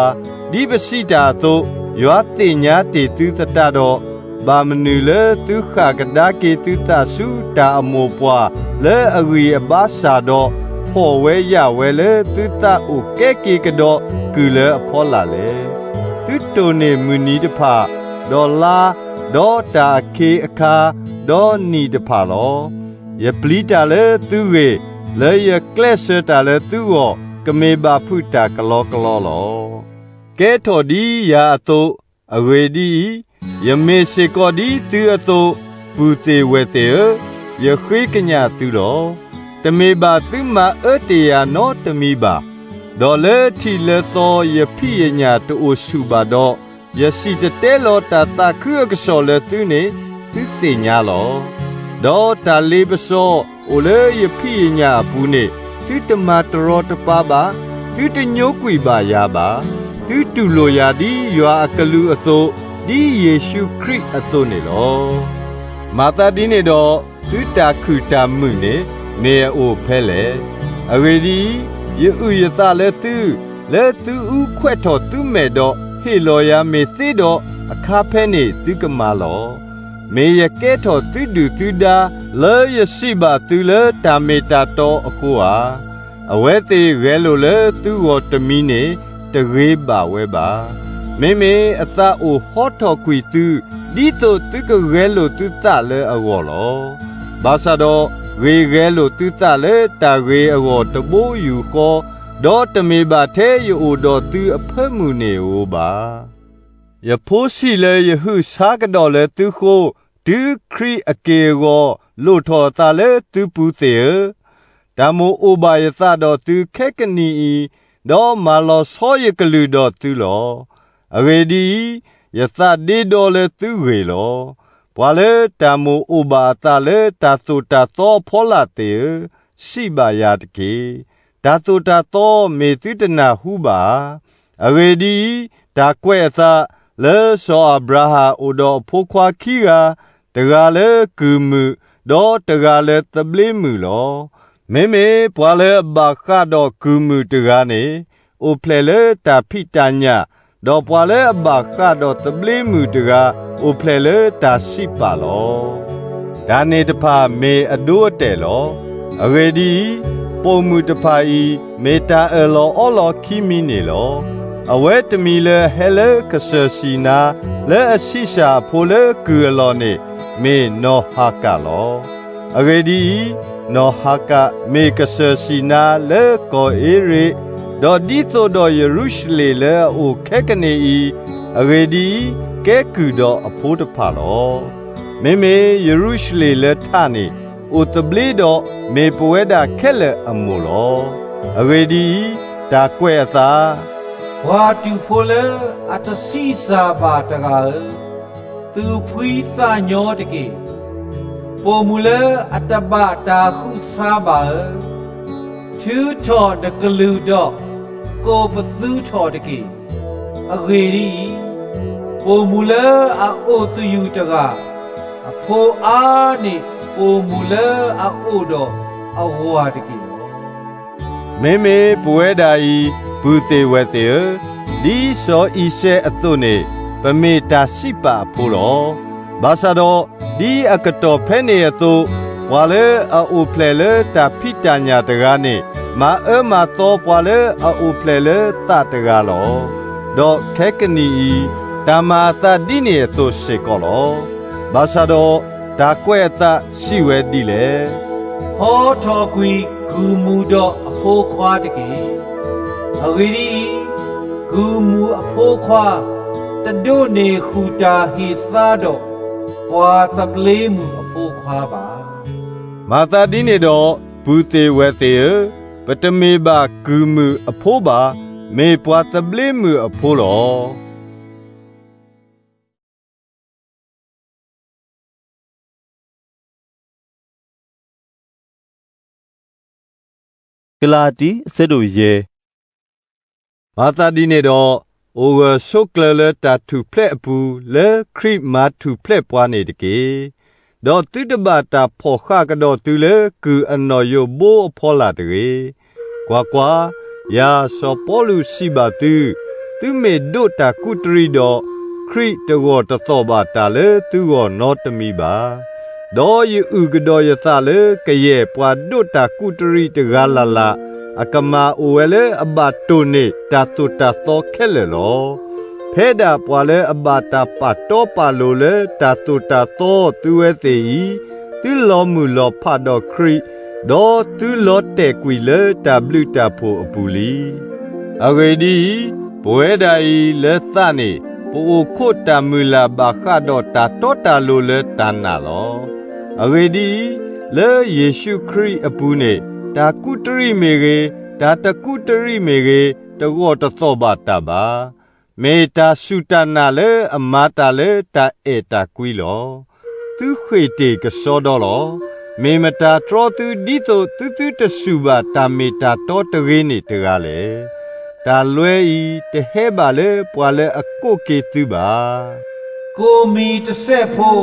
ဒ်ပစံးတၢ်အသိး, ယွၤသ့ၣ်ညါတ့ၢ်သုသတးဒီး, ဘၣ်မနုၤလၢသုဃၣ်ကဒါက့ၤသုသးဆူတၢ်အမိၢ်ပှၢ်လၢအဂံၢ်အဘါစၢ်ဒီး, ဖီၣ်ဝဲယာ်ဝဲလၢသုသးအိၣ်ကဲက့ၤကဒီးကုၢ်လၢအဖီလာ်လဲၣ်. သုတိၢ်န့ၢ်မုၢ်နံၤတဖၣ်, ဒီးလါ, ဒီးတၢ်အခ့အခါ, ဒီးနံၣ်တဖၣ်လီၤ. ယပျံၤတၢ်လၢသုဂ့ၢ်, လၢယကျဲးစၢးတၢ်လၢသုဂီၢ်, ကမ့ၢ်ဘၣ်ဖုးတၢ်ကလီကလီလီၤ. ကဲထီၣ်ဒ်ယၤအသိး, အဂ့ၢ်ဒ်အံၤ, ယမ့ၢ်စ့ၢ်ကီးဒ်သုအသိး, ပုၢ်သ့ၣ်ဝဲၢ်သ့ၣ်ဧၢ, ယဃ့ကညးသုလီၤ. တမ့ၢ်ဘၣ်သုမၤအၢတ့ၢ်ယၤနီတမံၤဘၣ်. ဒီးလၢထံးလၢသီယဖံးယညၣ်တအိၣ်ဆူၣ်ဘၣ်ဒီး, ယစံၣ်တဲၤတဲလီၤတၢ်သးခုအကစီၣ်လၢသုန့ၣ်, သုသ့ၣ်ညါလီၤ. ဒီးတၢ်လ့ပစီအိၣ်လၢယဖံးယညၣ်အပူၤန့ၣ်, သုတမၤတရီတပါဘၣ်, သုတညိကွံာ်ဘၣ်ယၤဘၣ်. သုတူၢ်လိာ်ယၤဒ်ယွၤအကလူးအသိး, ဒ်ယ့ၣ်ၡူးခရံာ်အသိးန့ၣ်လီၤ. မၤသးဒ်န့ၣ်ဒီး, သုတၢ်ခုၣ်တၢ်မုာ်န့ၣ် မ့ၢ်အအိၣ်ဖဲလဲၣ်. အဂ့ၢ်ဒ်အံၤ, ယအုၣ်ယသးလၢသု, လၢသုအူခွဲးထီၣ်သုမဲာ်ဒီးဟ့ၣ်လီၤယၤမ့ၢ်သ့ဒီး, အခါဖဲန့ၣ်သုကမၤလီၤ. မ့ၢ်ယကဲထီၣ်သုဒုၣ်သုဒါ လၢယစံးဘၣ်သုလၢတၢ်မ့ၢ်တၢ်တီအဃိဧါ. အဝဲသ့ၣ်ဂဲၤလိာ်လၢသုဂီၢ်တမံၤန့ၣ် တဂ့ၤဘၣ်ဝဲဘၣ်. မ့မ့ၢ်အသးအိၣ်ဟီထီၣ်ကွံာ်သု ဒ်သိးသုကဂဲၤလိာ်သုသးလၢအဂီၢ်လီၤ. ဘၣ်ဆၣ်ဒီး ဂ့ၤဂဲၤလိာ်သုသးလၢတၢ်ဂ့ၤအဂီၢ်တဘိယူၢ်ဃီ, ဒီးတမ့ၢ်ဘၣ်ထဲယအိၣ်ဒီးသုအဖၢမုၢ်န့ၣ်ဧိၤဘၣ်. ယဖိဆံးလၢယဟုးဆါကဒီးလၢသုဃိ, တုၤခရံာ်အက့ၢ်အဂီၤ လိၣ်ထီၣ်အသးလၢသုပူၤသ့ၣ်ဧၢ, တၢ်မိၣ်အိၣ်ဘၣ်ယသးဒီးသုခဲကနံၣ်အံၤ, ဒီးမၤလီၤဆီယကလုၢ်ဒီးသုလီၤ. အဂ့ၢ်ဒ်အံၤ, ယသးဒ့ဒီလၢသုဂ့ၢ်လီၤ. ပှၤလၢတၢ်မိၣ်အိၣ်ဘၣ်အသးလၢတၢ်သိၣ်တၢ်သီအဖီလာ်သ့ၣ်ဧၢ, စံးဘၣ်ယၤတက့ၢ်. တၢ်သိၣ်တၢ်သီမ့ၢ်သုတနၢ်ဟူဘၣ်ဧါ. အဂ့ၢ်ဒ်အံၤ, တၢ်ကွဲးအသး, လၢစီၤအၤဘြၤဟၣ်အိၣ်ဒီးအဖိခွါခံဂၤ, တဂၤလၢကုၢ်မုၢ်, ဒီးတဂၤလၢသဘျ့မုၢ်လီၤ. မ့မ့ၢ်ပှၤလၢအဘၣ်ဃးဒီးကုၢ်မုၢ်တဂၤန့ၣ်, အိၣ်ဖျဲၣ်လၢတၢ်ဖံးတၢ်ညၣ်, ဒီးပှၤလၢအဘၣ်ဃးဒီးသဘျ့မုၢ်တဂၤ, အိၣ်ဖျဲၣ်လၢတၢ်စံးပာ်လီၤ. တၢ်န့ၣ်တဖၣ်မ့ၢ်အဒိအတဲာ်လီၤ. အဂ့ၢ်ဒ်အံၤ, ပိာ်မုၣ်တဖၣ်အံၤ မ့ၢ်တၢ်အၢၣ်လီၤအီလီၤခံမံၤန့ၣ်လီၤ. အဝဲတမံၤလၢအဟဲလၢကစၢၢ်စံၣ်နါ လၢအဆံးစၢ်အဖိလၢကုၢ်အလီၢ်န့ၣ် မ့ၢ်နီၢ်ဟၤကၣ်လီၤ. အဂ့ၢ်ဒ်အံၤ, နီၢ်ဟၤကၣ်မ့ၢ်ကစၢၢ်စံၣ်နါလၢကီၢ်အ့ရ့း, ဒီးဒ်သိးဒီးယရူၤၡလ့ၣ်လၢအအိၣ်ခဲကနံၣ်အံၤ, အဂ့ၢ်ဒ်အံၤ, ကဲကုၢ်ဒီးအဖိတဖၣ်လီၤ. မ့မ့ၢ်ယရူၤၡလ့ၣ်လၢထးန့ၣ် အိၣ်သဘျ့ဒီးမ့ၢ်ပဝဲဒၣ်ခဲလၢာ်အမိၢ်လီၤ. အဂ့ၢ်ဒ်အံၤ, တၢ်ကွဲးအသး, ပှၤတူာ်ဖိလၢအတဆံးစၢ်ဘၣ်တဂၤဧၢ, သူၣ်ဖှံသးညီတက့ၢ်. ပိာ်မုၣ်လၢအတဘၣ်တၢ်ဃုဆါဘၣ်ဧၢ, ထုးထီၣ်နကလုၢ်ဒီး ကိးပသူထီၣ်တက့ၢ်. အဂ့ၢ်ဒ်အံၤ, ပိာ်မုၣ်လၢအအိၣ်သယုၢ်တဂၤ, အဖိအါန့ၢ် ပိာ်မုၣ်လၢအအိၣ်ဒီးအဝၤတက့ၢ်လီၤ. မ့မ့ၢ်ပဝဲဒၣ်အံၤ, ပုၢ်သ့ၣ်ဝဲၢ်သ့ၣ်ဧၢ, ဒ်စီၤအံၤစဲးအသိးန့ၣ်, ပမ့ၢ်တၢ်စံးပာ်အဖိလီၤ. ဘၣ်ဆၣ်ဒီး, ဒ်အကတီၢ်ဖဲန့ၣ်အသိး, ပှၤလၢအအိၣ်ဖျဲၣ်လၢတၢ်ဖံးတၢ်ညၣ်တဂၤန့ၣ်, မၤအၢမၤသီပှၤလၢအအိၣ်ဖျဲၣ်လၢသးတဂၤလီၤ. ဒီးခဲကနံၣ်အံၤ, တၢ်မၤအသးဒ်န့ၣ်အသိးစ့ၢ်ကီးလီၤ. ဘၣ်ဆၣ်ဒီး, တၢ်ကွဲးအသးစံးဝဲဒ်လဲၣ်. ဖီထီၣ်ကွံာ်ကုၢ်မုၢ်ဒီးအဖိခွါတက့ၢ်. အဂ့ၢ်ဒ်အံၤ, ကုၢ်မုၢ်အဖိခွါ တဒိးန့ၢ်ဃုာ်တၢ်ဟ့ၣ်သါဒီး ပှၤသဘျ့မုၢ်အဖိခွါဘၣ်. မၤသးဒ်န့ၣ်ဒီး, ပုၢ်သ့ၣ်ဝဲၢ်သ့ၣ်ဧၢ, ပတမ့ၢ်ဘၣ်ကုၢ်မုၢ်အဖိဘၣ်, မ့ၢ်ပှၤသဘျ့မုၢ်အဖိလီၤ. ကလၤတံ အဆၢဒိၣ်ယဲၢ်. မၤသးဒ်န့ၣ်ဒီး, အိၣ်ဂၢၢ်ဆိးကျၢၤလၢတၢ်ထူၣ်ဖျဲးအပူၤ လၢခရံာ်မၤထူၣ်ဖျဲးပှၤန့ၣ်တက့ၢ်. ဒီးသုတဘၣ်တၢ်ဖီၣ်ဃာ်ကဒီးသုလၢကုၢ်အနီၣ်ယိးဘိအဖီလာ်တဂ့ၤ. ကွၢ်ကွၢ်, ယၤစီၤပီလူးစံးဘၣ်သု, သုမ့ၢ်ဒိးတၢ်ကူးတရံးဒီး, ခရံာ်တဂီၢ်တသီၣ်ဘၣ်တၢ်လၢသုဂီၢ်နီတမံၤဘၣ်. ဒီးယအုၣ်ကဒီးယသးလၢကယဲၢ်ပှၤဒိးတၢ်ကူးတရံးတဂၤလၢ်လၢ်, အကမၢ်အိၣ်ဝဲလၢအဘၣ်တိၢ်န့ၢ်တၢ်သိၣ်တၢ်သီခဲလၢာ်လီၤ. ဖဲဒၣ်ပှၤလၢအဘၣ်တၢ်ပာ်တီပာ်လိၤလၢတၢ်သိၣ်တၢ်သီသုဝဲသ့ၣ်အံၤ, သုလီၤမုၢ်လီၤဖးဒီးခရံာ်, ဒီးသုလီၤတဲာ်ကွံာ်လၢတၢ်ဘျုးတၢ်ဖှိၣ်အပူၤလံ. အဂ့ၢ်ဒ်အံၤ, ပဝဲဒၣ်အံၤလၢသးန့ၣ်, ပအိၣ်ခိးတၢ်မုၢ်လၢ်ဘၣ်ဃးဒီးတၢ်တီတၢ်လိၤလၢတၢ်နာ်လီၤ. အဂ့ၢ်ဒ်အံၤ, လၢယ့ၣ်ၡူးခရံာ်အပူၤန့ၣ်, တၢ်ကူးတရံးမ့ၢ်ဂ့ၤ, တၢ်တကူးတရံးမ့ၢ်ဂ့ၤ, တဂီၢ်တသီၣ်ဘၣ်တၢ်ဘၣ်. မ့ၢ်တၢ်စူၢ်တၢ်နာ်လၢအမၤတၢ်လၢတၢ်အဲၣ်တၢ်ကွံလီၤ. သုဃ့ၢ်တ့ၢ်ကစီဒီလီၤ. မ့ၢ်မတၤတြီသုဒ်သိးသုသုတစူၢ်ဘၣ်တၢ်မ့ၢ်တၢ်တီတဂ့ၤန့ၣ်တဂၤလဲၣ်. တၢ်လွဲအံၤတဟဲဘၣ်လၢပှၤလၢအကိးက့ၤသုဘၣ်. ကိၣ်မံၤတစဲးဖိ,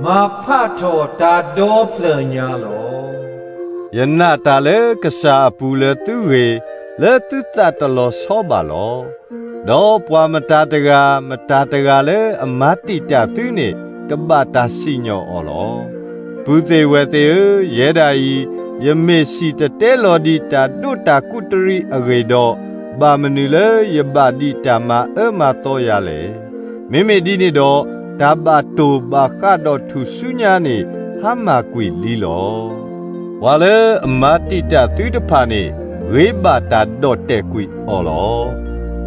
မၤဖးထီၣ်တၢ်ဒီဖျၢၣ်ညါလီၤ. ယနာ်တၢ်လၢကစၢ်အပူၤလၢသုဂ့ၤ, လၢသုသးတလီၤဆီဘၣ်လီၤ. ဒီးပှၤမတၤတဂၤမတၤတဂၤလၢအမၤတံာ်တာ်သုန့ၣ်, ကဘၣ်တၢ်စံၣ်ညီၣ်အီၤလီၤ. ပုၢ်သ့ၣ်ဝဲၢ်သ့ၣ်ဧၢ, ယဲဒၣ်အံၤ, ယမ့ၢ်စံၣ်တဲၤတဲလီၤဒံးတၢ်ဒိးတၢ်ကူးတရံးအဂ့ၢ်ဒီး, ဘၣ်မနုၤလၢယဘၣ်ဒံးတၢ်မၤအၢမၤသီယၤလဲၣ်. မ့မ့ၢ်ဒ်န့ၣ်ဒီး, တၢ်ဘၣ်တိၢ်ဘၣ်ဃးဒီးထူၣ်စုညါန့ၣ် ဟါမၢ်ကွံာ်လံလီၤ. ပှၤလၢအမၤတံာ်တာ်သုတဖၣ်န့ၣ်, ဂ့ၤဘၣ်တၢ်ဒီၣ်တဲာ်ကွံာ်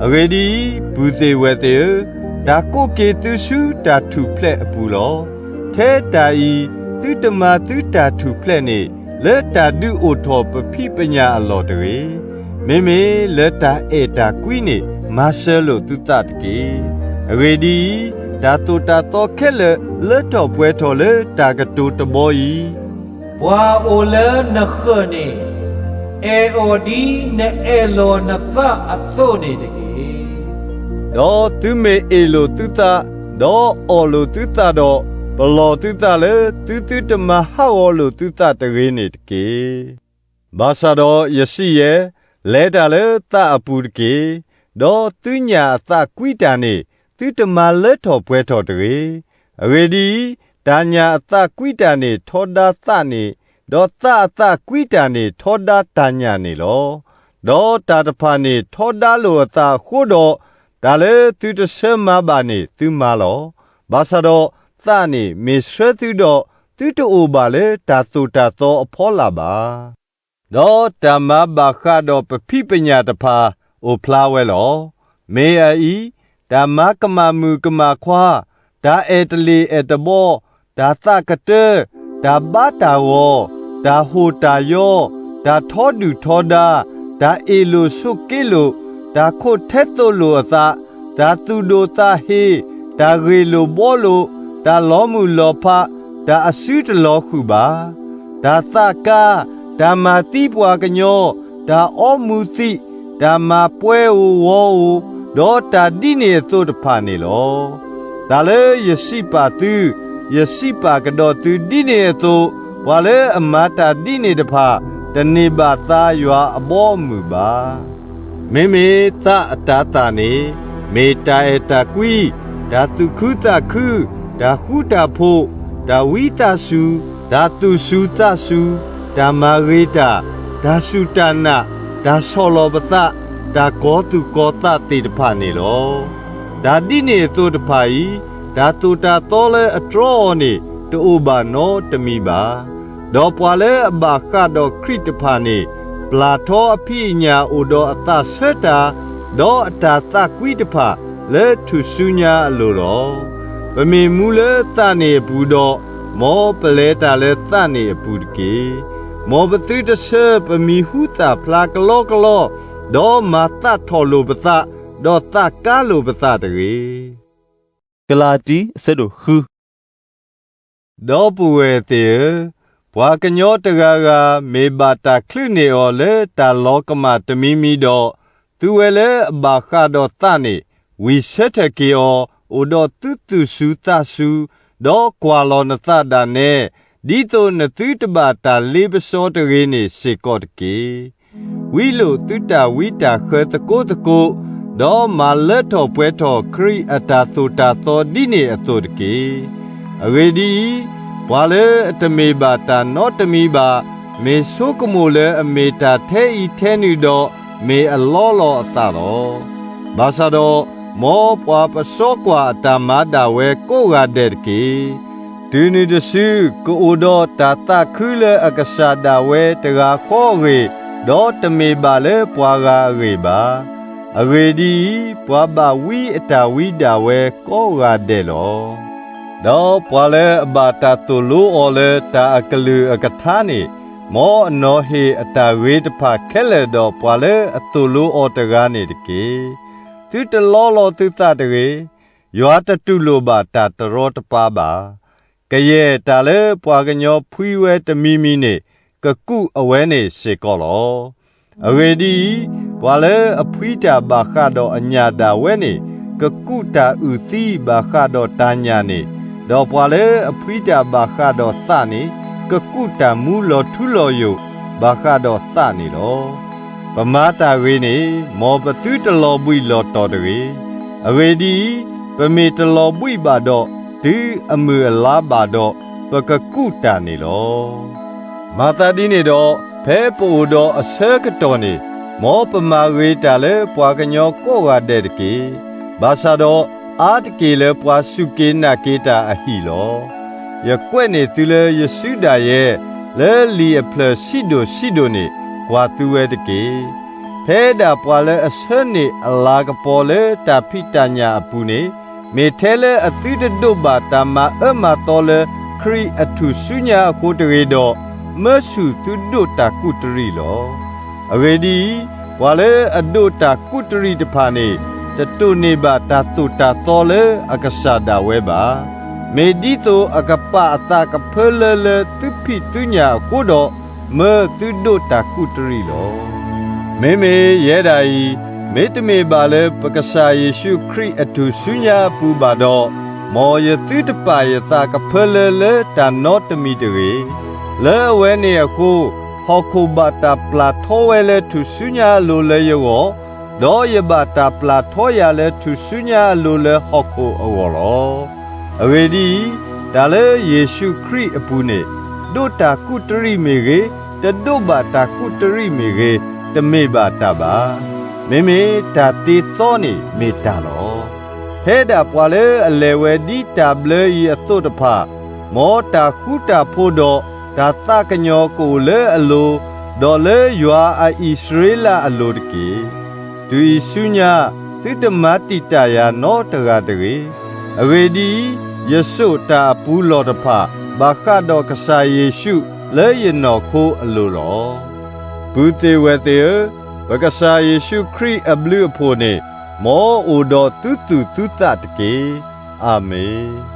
အီၤလီၤ. အဂ့ၢ်ဒ်အံၤ, ပုၢ်သ့ၣ်ဝဲၢ်သ့ၣ်ဧၢ, တၢ်ကိးက့ၤသုဆူတၢ်ထူၣ်ဖျဲးအပူၤလီၤ. ထဲတၢ်အံၤ, သုတမၤသုတၢ်ထူၣ်ဖျဲးန့ၣ်, လၢတၢ်ဒုးအိၣ်ထီၣ်ပဖံးပညၣ်အလီၢ်တဂ့ၤ, မ့မ့ၢ်လၢတၢ်အဲၣ်တၢ်ကွံန့ၣ် မၤစၢၤလိာ်သုသးတက့ၢ်. အဂ့ၢ်ဒ်အံၤ, တၢ်သိၣ်တၢ်သီခဲလၢာ်လၢထီၣ်ပှဲၤထီၣ်လၢတၢ်ကတိၤတဘီအံၤ, ပှၤအိၣ်လၢနဃၢၤန့ၣ်, အဲၣ်အီၤဒ်နအဲၣ်လီၤနသးအသိးန့ၣ်တက့ၢ်. ဒီးသုမ့ၢ်အ့ၣ်လိာ်သုသး, ဒီးအီၣ်လိာ်သုသးဒီး, ပလီၢ်သုသးလၢသုသုတမၤဟးဂီၤလိာ်သုသးတဂ့ၤန့ၣ်တက့ၢ်. ဘၣ်ဆၣ်ဒီးယစံးယဲ, လဲၤတၢ်လၢသးအပူၤတက့ၢ်. ဒီးသုညၣ်အသးကွံတၢ်န့ၣ်, သုတမၤလၢထီၣ်ပှဲၤထီၣ်တဂ့ၤ. အဂ့ၢ်ဒ်အံၤ, တၢ်ညၣ်အသးကွံတၢ်န့ၣ်ထီဒါသးန့ၣ်, ဒီးသးအသးကွံတၢ်န့ၣ်ထီဒါတၢ်ညၣ်န့ၣ်လီၤ. ဒီးတၢ်တဖၣ်န့ၣ်ထီဒါလိာ်အသးအဃိဒီး, တၢ်လၢသုတဆၢမၤဘၣ်န့ၣ်သုမၤလီၤ. ဘၣ်ဆၣ်ဒီးသးန့ၣ်မ့ၢ်ဆှၢသုဒီး, သုတအိၣ်ဘၣ်လၢတၢ်သိၣ်တၢ်သီအဖီလာ်ဘၣ်. ဒီးတၢ်မၤဘၣ်ဃးဒီးပဖံးပညၣ်တဖၣ် အိၣ်ဖျါဝဲလီၤ. မ့ၢ်အအံၤ, တၢ်မၤကမၣ်မုၣ်ကမၣ်ခွါ, တၢ်အဲၣ်တလ့ၢ်အဲၣ်တဘီ, တၢ်သးကတၢၢ်, တၢ်ဘါတၢ်ဂီၤ, တၢ်ဟိၣ်တၢ်ယီ, တၢ်ထီဒုၣ်ထီဒါ, တၢ်အ့ၣ်လိာ်ဆိးက့လိာ်, တၢ်ခိးထဲသိးလိာ်အသး, တၢ်သူၣ်ဒိၣ်သးဟ့, တၢ်ဂ့ၢ်လိာ်ဘှီလိာ်, တၢ်လီၤမုၢ်လီၤဖး, တၢ်အစုတလီၤဃုာ်ဘၣ်. တၢ်သးကါ, တၢ်မၤသံပှၤကညီ, တၢ်အီမူၤသံး, တၢ်မၤပှဲၤဧိၤဝီၤဧိၤ, ဒီးတၢ်ဒ်န့ၣ်အသိးတဖၣ်န့ၣ်လီၤ. တၢ်လၢယစံးပာ်သု, ယစံးပာ်ကဒီးသုဒ်န့ၣ်အသိး, ပှၤလၢအမၤတၢ်ဒ်န့ၣ်တဖၣ်, တန့ၢ်ဘၣ်သါယွၤအဘီအမုၢ်ဘၣ်. မ့မ့ၢ်သးအတၤသၣ်န့ၣ်, မ့ၢ်တၢ်အဲၣ်တၢ်ကွံ, တၢ်သူၣ်ခုသးခု, တၢ်ဃူတၢ်ဖိး, တၢ်ဝံသးစူၤ, တၢ်သူၣ်စူၤသးစူၤ, တၢ်မၤဂ့ၤတၢ်, တၢ်စူၢ်တၢ်နာ်, တၢ်ဆီၣ်လီၤပသး, တၢ်ကီၤသူၣ်ကီၤသးသ့ၣ်တဖၣ်န့ၣ်လီၤ. တၢ်ဒ်န့ၣ်အသိးတဖၣ်အံၤ, တၢ်သိၣ်တၢ်သီလၢအတြီအီၤန့ၣ် တအိၣ်ဘၣ်နီတမံၤဘၣ်. ဒီးပှၤလၢအဘၣ်ဃးဒီးခရံာ်တဖၣ်န့ၣ်, ပျၢ်ထီအဖံးအညၣ်အိၣ်ဒီးအသးဆၢတၢ်, ဒီးအတၢ်သးကွံတဖၣ်လၢထူၣ်စုညါအလိၤလီၤ. ပမ့ၢ်မူလၢသးန့ၣ်အပူၤဒီး, မ်ပလဲၤတၢ်လၢသးန့ၣ်အပူၤတက့ၢ်. မ်ပသုတဆၢပမံၤဟူသၣ်ဖျါကလီကလီ, ဒီးမၤသးထီၣ်လိာ်ပသး, ဒီးသးကါလိာ်ပသးတဂ့ၤ. ကလၤတံ အဆၢဒိၣ်ဃု ဒီပုၢ်ဝဲၢ်သ့ၣ်ဧၢ, ပှၤကညီတဂၤဂၤမ့ၢ်ဘၣ်တၢ်ချုးန့ၢ်အီၤလၢတၢ်လီၤကမၣ်တမံၤမံၤဒီး, သုဝဲလၢအဘၣ်ဃးဒီးသးန့ၣ်, ဝံၢ်ဆၢထၢၣ်က့ၤအီၤ, အိၣ်ဒီးသုသူၣ်စူၤသးစူၤ, ဒီးကွၢ်လီၤနသးဒၣ်နဲ, ဒ်သိးနသုတဘၣ်တၢ်လ့ပစီတဂ့ၤန့ၣ်စ့ၢ်ကီးတက့ၢ်. ဝံလိာ်သုတၢ်ဝံတၢ်ဃၢၤသကိးသကိး, ဒီးမၤလၢထီၣ်ပှဲၤထီၣ်ခရံာ်အတၢ်သိၣ်တၢ်သီဒ်န့ၣ်အသိးတက့ၢ်. အဂ့ၢ်ဒ်အံၤ, ပှၤလၢအတမ့ၢ်ဘၣ်တၢ်နီတမံၤဘၣ်, မ့ၢ်ဆိကမိၣ်လၢအမ့ၢ်တၢ်ထဲအံၤထဲနုၤဒီး, မ့ၢ်အလီလီၤအသးလီၤ. ဘၣ်ဆၣ်ဒီး, မ်ပှၤပစီကွၢ်အတၢ်မၤဒၣ်ဝဲကိးဂၤဒဲးတက့ၢ်. တုၤနုၤတစု, ကအိၣ်ဒီးတၢ်သးခုလၢအကစၢ်ဒၣ်ဝဲတဂၤဃီအဂ့ၢ်, ဒီးတမ့ၢ်ဘၣ်လၢပှၤဂၤအဂ့ၢ်ဘၣ်. အဂ့ၢ်ဒ်အံၤ, ပှၤဘၣ်ဝံအတၢ်ဝံဒၣ်ဝဲကိးဂၤဒဲးလီၤ. ဒီးပှၤလၢအဘၣ်တၢ်သိၣ်လိအီၤလၢတၢ်အကလုၢ်အကထါန့ၣ်, မ်အနီၢ်ဟ့ၣ်အတၢ်ဂ့ၤတဖၣ်ခဲလၢာ်ဒီးပှၤလၢအသိၣ်လိအီၤတဂၤန့ၣ်တက့ၢ်. သုတလီလီၤသုသးတဂ့ၤ. ယွၤတတူၢ်လိာ်ဘၣ်တၢ်တရီတပါဘၣ်. ကယဲၢ်တၢ်လၢပှၤကညီဖှံဝဲတမံၤမံၤန့ၣ်, ကကူးအဝဲန့ၣ်စ့ၢ်ကီးလီၤ. အဂ့ၢ်ဒ်အံၤ, ပှၤလၢအဖှံတၢ်ဘၣ်ဃးဒီးအညၣ်ဒၣ်ဝဲန့ၣ်, ကကူးတၢ်အုၣ်သံဘၣ်ဃးဒီးတၢ်ညၣ်န့ၣ်, ဒီးပှၤလၢအဖှံတၢ်ဘၣ်ဃးဒီးသးန့ၣ်, ကကူးတၢ်မူလီၤထူလီၤယိာ်ဘၣ်ဃးဒီးသးန့ၣ်လီၤ. ပမၤတၢ်ဂ့ၤန့ၣ်, မ်ပသုတလီၤဘှံးလီၤတီၤတဂ့ၤ. အဂ့ၢ်ဒ်အံၤ, ပမ့ၢ်တလီၤဘှံးဘၣ်ဒီး, တုၤအမုၢ်အလါဘၣ်ဒီး ပကကူးတၢ်န့ၣ်လီၤ. မၤသးဒ်န့ၣ်ဒီး, ဖဲပအိၣ်ဒီးအဆၢကတီၢ်န့ၣ်, မ်ပမၤဂ့ၤတၢ်လၢပှၤကညီကိးဂၤဒဲးတက့ၢ်. ဘၣ်ဆၣ်ဒီးအါတက့ၢ်လၢပှၤစူၢ်က့ၤနာ်က့ၤတၢ်အဟံၣ်လီၤ. ယကွဲးန့ၢ်သုလၢယစုဒၣ်ယဲ, လၢလံာ်အဖျၢၣ်ဆံးဒိၣ်ဆံးဒိၣ်န့ၣ်, ကွၢ်သုဝဲတက့ၢ်. ဖဲဒၣ်ပှၤလၢအဆၢန့ၢ်အလၤကပီၤလၢတၢ်ဖံးတၢ်ညၣ်အပူၤန့ၣ်, မ့ၢ်ထဲလၢအသုတဒိးဘၣ်တၢ်မၤအၢမၤသီလၢခရံာ်အထူၣ်စုညါအဃိတဂ့ၤဒီး, မၢဆူၣ်သုဒိးတၢ်ကူးတရံးလီၤ. အဂ့ၢ်ဒ်အံၤ, ပှၤလၢအဒိးတၢ်ကူးတရံးတဖၣ်န့ၣ်, တတိၢ်န့ၢ်ဘၣ်တၢ်သိၣ်တၢ်သီလၢအကစၢ်ဒၣ်ဝဲဘၣ်. မ့ၢ်ဒ်သိးအကပာ်အသးကဖၢလၢလၢသုဖံးသုညၣ်အဃိဒီး, မၢသုဒိးတၢ်ကူးတရံးလီၤ. မ့မ့ၢ်ယဲဒၣ်အံၤ, မ့တမ့ၢ်ဘၣ်လၢပကစၢ်ယ့ၣ်ၡူးခရံာ်အထူၣ်စုညါအပူၤဘၣ်ဒီး, မ်ယသုတပာ်ယသးကဖၢလၢလၢတၢ်နီတမံၤတဂ့ၤ. လၢအဝဲန့ၣ်အဃိ, ဟီၣ်ခိၣ်ဘၣ်တၢ်ပျၢ်ထီဝဲလၢထူၣ်စုညါအလိၤလၢယဂီၢ်, ဒီးယဘၣ်တၢ်ပျၢ်ထီယၤလၢထူၣ်စုညါအလိၤလၢဟီၣ်ခိၣ်အဂီၢ်လီၤ. အဂ့ၢ်ဒ်အံၤ, တၢ်လၢယ့ၣ်ၡူးခရံာ်အပူၤန့ၣ်, ဒိးတၢ်ကူးတရံးမ့ၢ်ဂ့ၤ, တဒိးဘၣ်တၢ်ကူးတရံးမ့ၢ်ဂ့ၤ, တမ့ၢ်ဘၣ်တၢ်ဘၣ်. မ့မ့ၢ်တၢ်တ့သီန့ၣ်မ့ၢ်တၢ်လီၤ. ဖဲဒၣ်ပှၤလၢအလဲၤဝဲဒ်တၢ်ဘျၢအံၤအသိးတဖၣ်, မ်တၢ်ဃူတၢ်ဖိးဒီးတၢ်သးကညီၤကအိၣ်လၢအလိၤ, ဒီးလၢယွၤအံၣ်စရ့လးအလိၤတက့ၢ်. တုၤအံၤဆူညါ, သုတမၤတံာ်တာ်ယၤနီတဂၤတဂ့ၤ. အဂ့ၢ်ဒ်အံၤ, ယစိာ်တၢ်အပူၤလီၢ်တဖၣ် ဘၣ်ဃးဒီးကစၢ်ယ့ၣ်ၡူးလၢယနီၢ်ခိအလိၤလီၤ. ပုၢ်သ့ၣ်ဝဲၢ်သ့ၣ်ဧၢ, ပကစၢ်ယ့ၣ်ၡူးခရံာ်အဘျုးအဖှိၣ်န့ၣ်, မ်အအိၣ်ဒီးသုသူၣ်သုသးတက့ၢ်. အၤမ့ၣ်.